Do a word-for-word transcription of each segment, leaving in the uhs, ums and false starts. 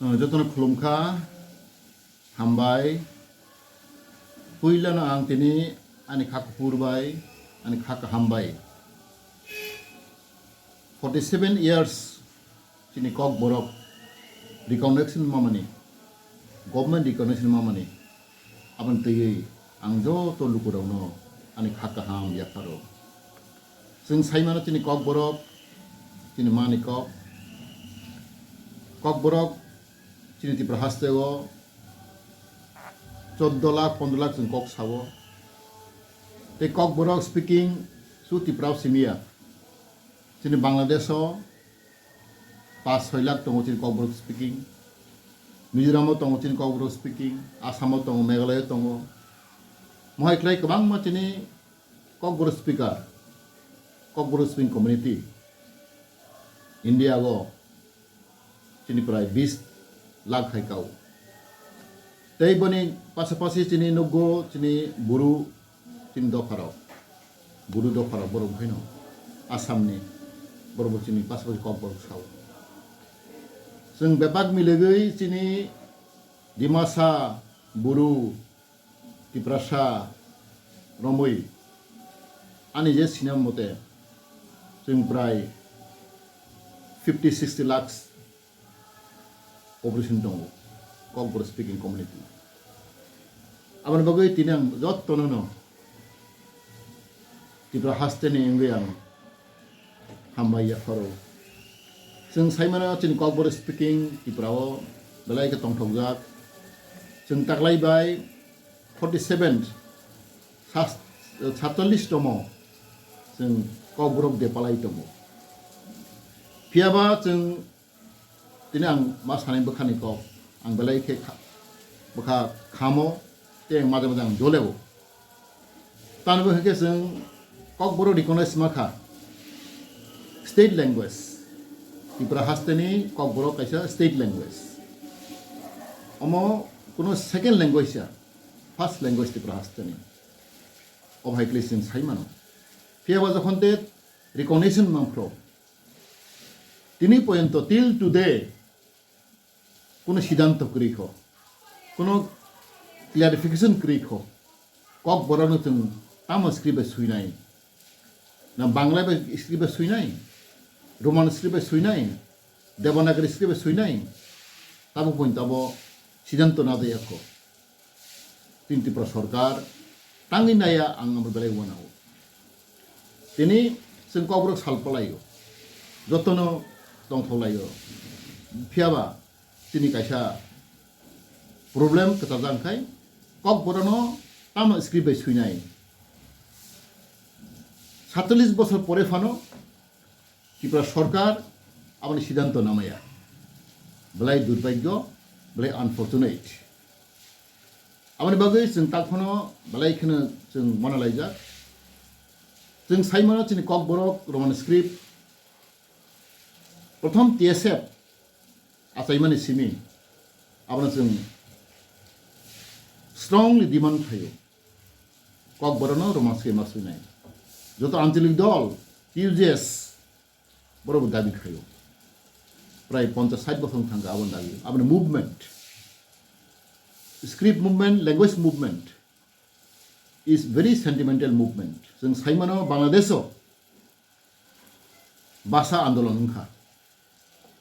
Jotono khulumkha, hambai. Puilano ang tini ani kha kuphur bai, ani kha kaham bai forty seven years chini Kokborok recognition mamani, government recognition mamani, aboni twiwi ang joto lukurokno ani kha kaham yapharo. Chwng saimano chini Kokborok, chini mani kok. Kokborok chini Tripura hasteo choddo lakh, pondro lakh chwng kok sao. Tei Kokborok speaking su Tripura o simiya. Chini Bangladesh o paanch soi lakh tongo chini Kokborok speaking. Mizoram o tongo chini Kokborok speaking. Assam o tongo, Meghalaya o tongo. Mohai khlai kwbangma chini Kokborok speaker, Kokborok speaking community India o chini prai bis lakh hai kao. Tei boni pasapasi chini nukgo chini Buru chini dopharok, Buru dopharok borok haino Assamni borok bo chini pasapasi Kokborok sao. Chwng bebak milegwi chini Dimasa, Buru, Tiprasa romwi ani je sinam mote chwng prai fifty sixty lakhs population tongo Kokborok speaking community. Aboni bagwi tini ang jottono no Tripura hasteni wngwi ang hambai yapharo. Chwng saimano chini Kokborok speaking Tripura o belai khe tongthokjak. Chwng taklai bai forty seven, sat-, satchallis tomo chwng Kokborok de palai tongo. Phiyaba chwng tini ang ma sanai bwkhani kok, ang belai khe kha-, bwkha khamo, tei ang maja maja ang joleo. Tani bo hwnkhe chwng Kokborok recognize ma kha state language. Tripura hasteni Kokborok kaisa state language. Omo kuno second language ya, first language Tripura hasteni. Obo hai khlai chwng sai mano. Phiyaba jokhon te recognition mangphro, tini poyonto till today kuno siddhanto kwrwi kho, kuno clarification kwrwi kho, Kokborokno chwng tamo script bai swinai, na Bangla bai script bai swinai, Roman script bai swinai, Devanagari script bai swinai, tabuk pointo abo siddhanto najaya kho. Chini Tripura sorkar tangwi naiya, ang abo belai uanao. Tini chwng Kokborok sal palaio, jotono tongthok laio. Phiyaba chini kaisa problem kwchajak khai Kokborokno tamo script bai swinai. Satchallis bosor pore phano Tripura sorkar aboni siddhanto namaya. Belai durbhagyo, belai unfortunate. Aboni bagwi chwng takphano belai kheno chwng mona laijak. Chwng saimano chini Kokborok Roman script, prothom T S F achaimani simi, abono chwng strongly demand khlaio, Kokborokno Roman script ma swinai. Joto ancholik dol, T U J S, borok bo dabi khlaio. Prai ponchas sait bosor wng thangkha aboni dabi, aboni movement. Script movement, language movement is very sentimental movement. Chwng saimano Bangladesh o basa andolon wngkha,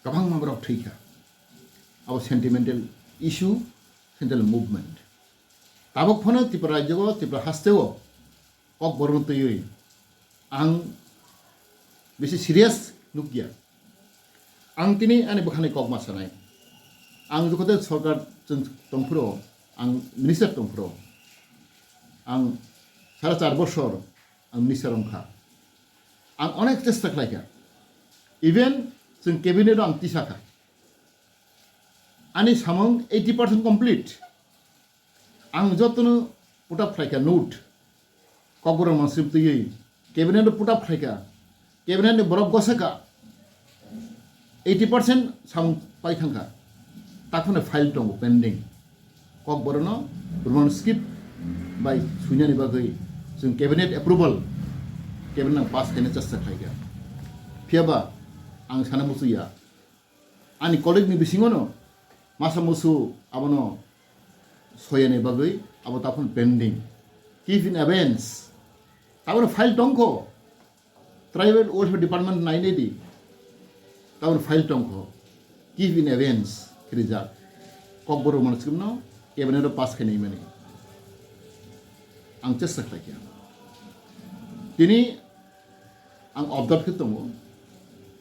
kwbangma borok thwikha. Abo sentimental issue, sentimental movement. Tabuk phano Tripura rajyo, Tripura haste o Kokborokno twiwi ang bisi serious nukya. Ang tini ani bwkhani kok ma sanai. Ang jokote sorkar chwng tongphuru, ang minister tongphuru, ang sara char bosor ang minister wngkha. Ang onek chesta khlaikha. Even chwng cabinet o ang tisakha. Ani samung eighty percent complete. Ang jotono put up khlaikha note. Kokborok mansip twiwi cabinet no put up khlaikha. Cabinet ni borok gosaka eighty percent samung pai thangkha. Takhone file tongo pending. Kokborokno Roman script bai swinani bagwi chwng cabinet approval, cabinet nang pass khaina chesta khlaikha. Phiyaba ang sana muchuya. Ani colleague ni bisingo no masa musu abono soyani bagwi abo taphun pending. Keep in abeyance. Taboni file tongkho. Tribal Welfare Department nainai di. Taboni file tongkho. Keep in abeyance khirijak. Kokborok Roman script no cabinet o pass khainai mani. Ang chesta khlaikha. Tini ang observe khe tongo.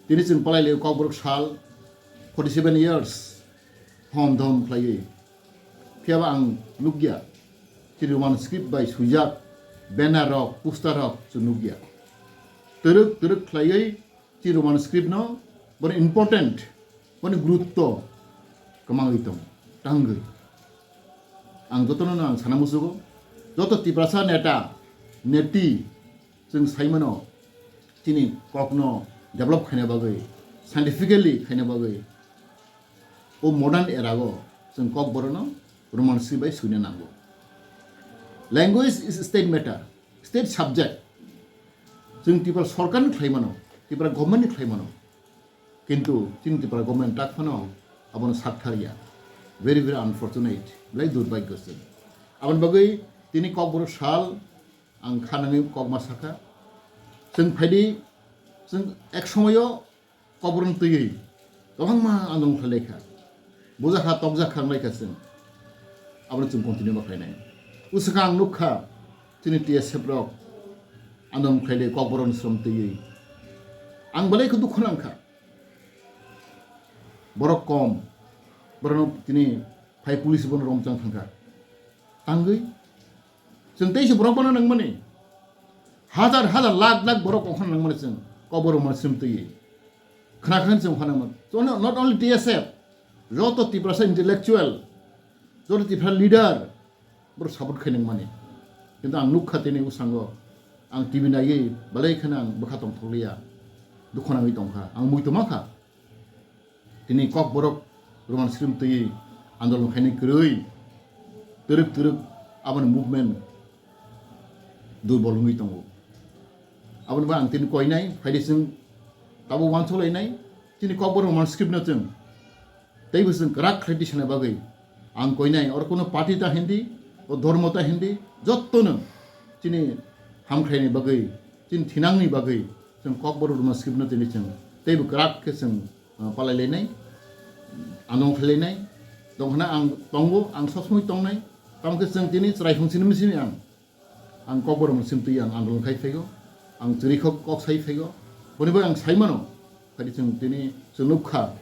Tini chwng palai lai Kokborok sal forty seven years hom dhom khlaiwi. Phiyaba ang nukya, chini Roman script bai swijak banner rok, poster rok chwng nukya. Twrwk twrwk khlaiwi chini Roman script no bono important, bono gurutto kwmangwi tong, tangwi. Ang jotono no ang sana musugo, joto Tiprasa neta, neti, chwng saimano chini kokno develop khaina bagwi, scientifically khaina bagwi, o modern era o chwng Kokborokno Roman script bai swina nango. Language is state matter, state subject. Chwng Tripura sorkarni khlaimano, Tripura governmentni khlaimano. Kintu chini Tripura government tak phano abono sakthar ya. Very, very unfortunate. Belai durbhagyo se. Aboni bagwi tini Kokborok sal ang khanani kokma sakha. Chwng phaidi, chwng ek somoyo Kokborok twiwi kwbangma andolon khlai kha. Bujakha, tokjakha wng lai kha chwng. Abono chwng continue ma khlainai. Usukha ang nukha chini T S F rok andolon khlailai Kokborokni srom twiwi. Ang belai khe dukhu nangkha. Borok kom, borokno tini phai police bono romchang thangkha. Tangwi chwng teisa borok bono nangmani. Hajar hajar lakh lakh borok okhon nangmani chwng Kokborok Roman script twiwi. Khna khan chwng khana man. So, no, not only T S F, joto Tiprasa intellectual, joto Tiprasa leader, borok support khainang mani. Kintu ang nukha tini usango, ang T V naiwi belai kheno ang bwkha tongthokliya, dukhu nangwi tongkha, ang muitu mankha. Tini Kokborok Roman script twiwi andolon khainai kwrwi, twrwk twrwk aboni movement durbol wngwi tongo. Aboni bo ang tini koinai, phaidi chwng tabuk uansuk lainai, chini Kokborok Roman script no chwng teibo chwng kwrak khlai tisana bagwi ang koinai, oro kuno party ta hindi, o dhormo ta hindi, jottono chini hamkhlaini bagwi, chini thinangni bagwi chwng Kokborok Roman script no tini chwng teibo kwrak khe chwng, uh, palai lainai, andolon khlai lainai, tongkhana ang tongo, ang sob somoi tongnai, tamo khe chwng tini chwrai phung sini misi ang Ang Kokborok Roman script twiwi ang andolon khai phaigo, ang chwrwi kok, kok sai phaigo. Boni bai ang sai mano, phaidi chwng tini chwng nukha,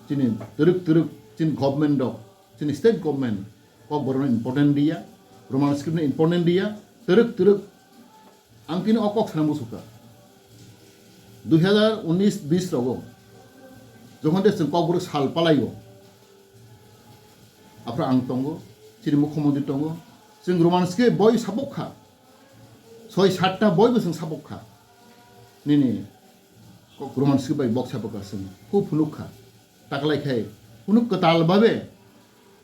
chini twrwk twrwk chini government rok, chini state government Kokborok no important diya, Roman script no important diya, twrwk twrwk ang tini o kok sana muchukha. Dui hazar unis bis rogo, jokhon de chwng Kokborok sal palaigo, Aphra ang tongo, chini mukhyamantri tongo. Chwng Roman script boi sapok kha. Soi satta boi bo chwng sapok kha. Nini kok Roman script bai bok sapok kha chwng. Phu phunuk kha. Taklai khai phunuk kwtal babe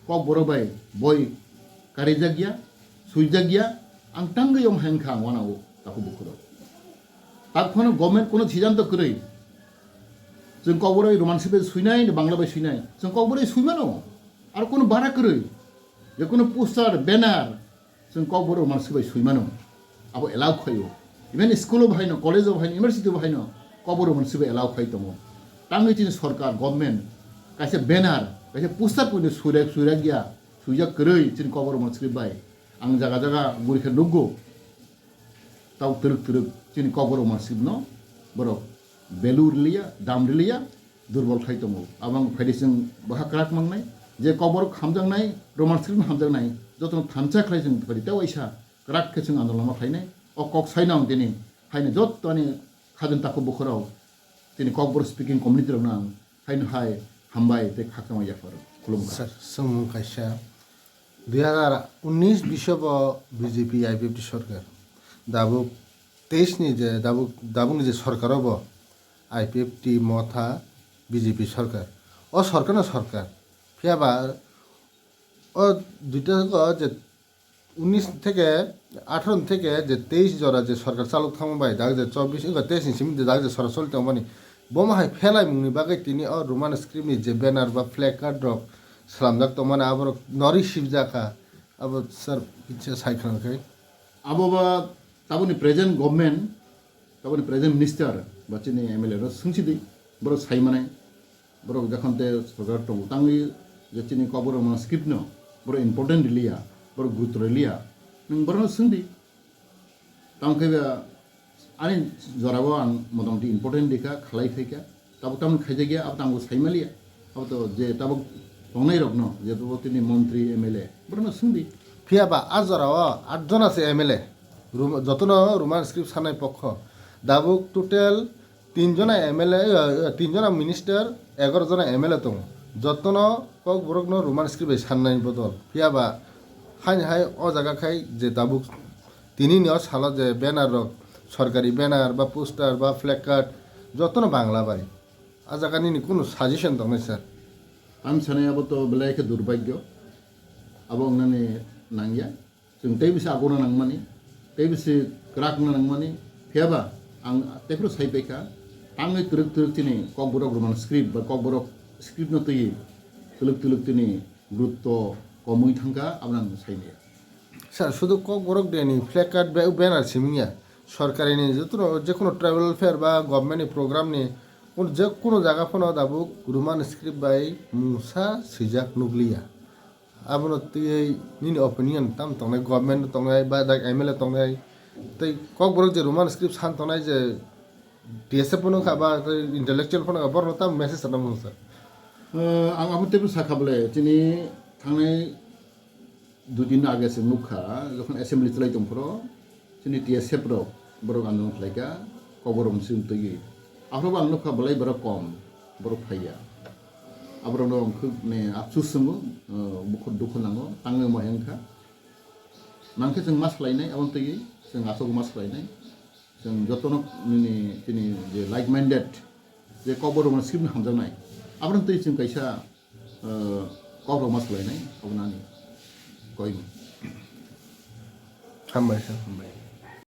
Kokborok bai boi karijak ya, swijak ya, ang tangwi yom hai wngkha ang wanao takhuk bukhurok. Tak phano government kuno sijanto kwrwi. Chwng Kokborok Roman script bai swinai, Bangla bai swinai. Chwng Kokborok swimano. Aro kuno bara kwrwi. Je kuno poster, banner, chwng Kokborok Roman script bai swimano. Abo allow khaio. Even school o bahaino, college o bahaino, university o bahaino Kokborok Roman script bai allow khai tongo. Tangwi chini sorkar, government, kaisa banner, kaisa poster kuno swirak, swirak ya, swijak kwrwi chini Kokborok Roman script bai. Ang jaga jaga guri khe nukgo. Tau twrwk twrwk chini Kokborok Roman script no borok value rwliya, dam rwliya, durbol khai tongo. Abo ang phaidi chwng baha kwrak mangnai, je Kokborok hamjaknai, Roman script hamjaknai, jotono thansa khlai chwng phaidi tei waisa kwrak khe chwng andolon ma khlainai. O kok saino ang tini haino jottoni khajang takhuk bukhurok, tini Kokborok speaking community rokno ang Haino hai hambai tei khakchangma yapharo. Khulumkha. Sir, swngmung kaisa. Dui hazar unis biso bo B J P I P F T sorkar. Dabuk teis ni je, dabuk, dabuk ni je sorkar o bo I P F T Motha B J P sorkar. O sorkar no sorkar. Phiya ba o duita go je unis theke atharo theke je teis jora je sorkar chalok thangma bai, dak je chobbish wngkha teis ni simi dak je sorkar choli tongmani, bomo hai phelaimungni bagwi tini o Roman script ni je banner ba placard rok Slamjak tongmani aborok nori sibjak kha. Abo sir kisa sai khwna khai. Abo ba taboni present government, taboni present minister ba chini M L A rok swngsi di, borok sai manai, borok jokhon te sorkar tongo tangwi je chini Kokborok rwmani script no borok important riliya, borok gurutto riliya, nwng borokno swngdi. Tamo khe ba ani jorao ang motamoti important rikha, khalai phaikha, tabuk tamoni khaijakya, abo tangbo saimaliya, abo to je tabuk tongnai rokno, je tabuk tini montri, M L A, borokno swngdi. Phiya ba a jorao atjona se M L A, Rum-, jotono Roman script sanai pokho, dabuk total tin jona M L A, eh, eh, tin jona minister, egaroh jona M L A tongo. Jotono Kokborokno Roman script bai sannani bodol. Phiya ba haini hai o jaga khai je tabuk tini ni o salo je banner rok, sorkari banner ba poster ba flag card jotono Bangla bai. A jaga nini kunu suggestion tongnai sir? Ang sanai abo to belai khe durbagyo. Abo wngnani nangya. Chwng tei bisi aguna nangmani, tei bisi kwrak wngna nangmani, phiya ba ang tephuru sai paikha, tangwi twrwk twrwk chini Kokborok Roman script ba Kokborok script no twiwi twlwk twlwk chini gurutto komwi thangkha, abono ang sai maya. Sir, sudu Kokborok Day ni flag card ba banner simi ya, sorkari ni jotono jekunu tribal welfare ba government ni program ni kunu jekunu jaga phano dabuk Roman script bai mungsa swijak nukliya. Abono twiwi nini opinion tam tongnai, government tongnai, ba dak M L A tongnai, tei Kokborok je Roman script san tongnai je T S F phano kha ba tei intellectual phano kha, borokno tam message sana mung sir? Eh, ang abo teibo sakha bole, chini thangnai dui din age se nukha, jokhon assembly chalai tongphuru, chini T S F rok, borok andolon khlaikha, Kokborok msing twiwi. Aphuru bo ang nukha belai borok kom, borok phaiya. Aborokno ang khub, ne, afsus wngo, uh, bukhuk dukhu nango, tangwi omo hengkha. Nangkhe chwng ma swlainai, aboni twiwi chwng aswk ma swlainai. Chwng jotono nini, chini je like minded, je Kokborok mano script hamjaknai, aboni twiwi chwng kaisa, uh, kokrok ma swlainai, aboni ani koimung. Hambai sir, hambai.